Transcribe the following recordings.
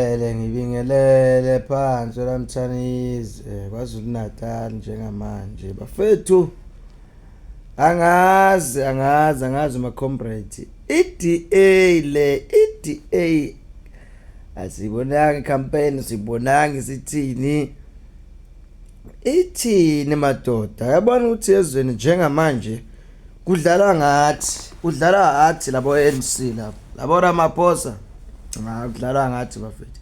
Ngibingelele ngibingelele phansi lamthanize KwaZulu Natal njengamanje bafethu angazi angazi angazi ma comrade iDA le iDA asibonanga campaign sibonanga sithini ithini madoda yabona ukuthi ezweni njengamanje Kudlalwa ngathi, kudlalwa ngathi labo ANC labo. Labo Ramaphosa. Cha kudlalwa ngathi bafethu.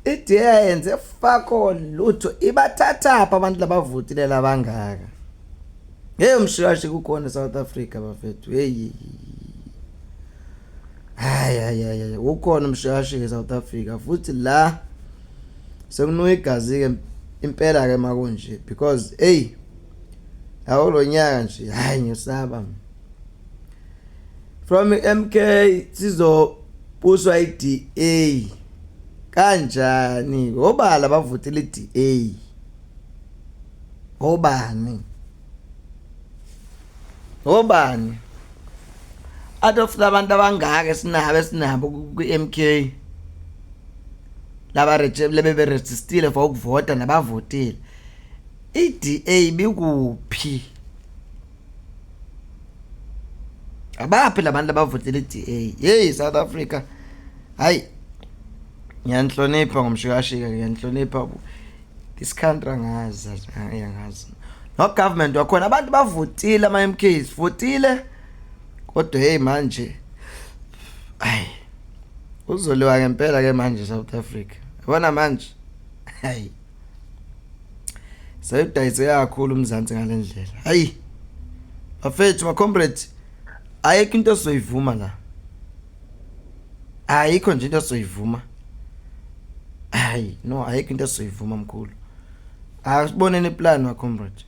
IDA yenze fako lutho ibathathapha abantu labavotile labangaka. Hey umshikashi kukhona eSouth Africa bafethu. Hey. Hayi hayi hayi ukhona umshikashi eSouth Africa futhi la sekunuka igazi ke impela ke makunje because hey Yabo lo nyaka nje hayi ngiyosaba mina. From MK sizobuswa iDA. Kanjani? Obala bavotela iDA. Obani? Obani? Out of labantu abangaka esinabo esinabo kwi-MK laba lebe registile for ukuvota nabavotile. I-DA ibikuphi? Abaphi labantu abavotela i-DA? Hey South Africa. Hayi. Ngiyanhlonipha ngomshikashika, ngiyanhlonipha. This country angazi, angazi. No government wakhona abantu bavotile ama MKs, votile. Kodwa hey manje. Hayi. Uzoliwa ngempela ke manje South Africa. Yabona manje. Hayi. Sayidayise kakhulu uMzansi ngalendlela. Hayi. Bafethu ma comrades ayikho into esizoyivuma la. Ayikho nje into esizoyivuma. Hayi, no ayikho into esizoyivuma mkhulu. Asiboneni iplan ma comrade.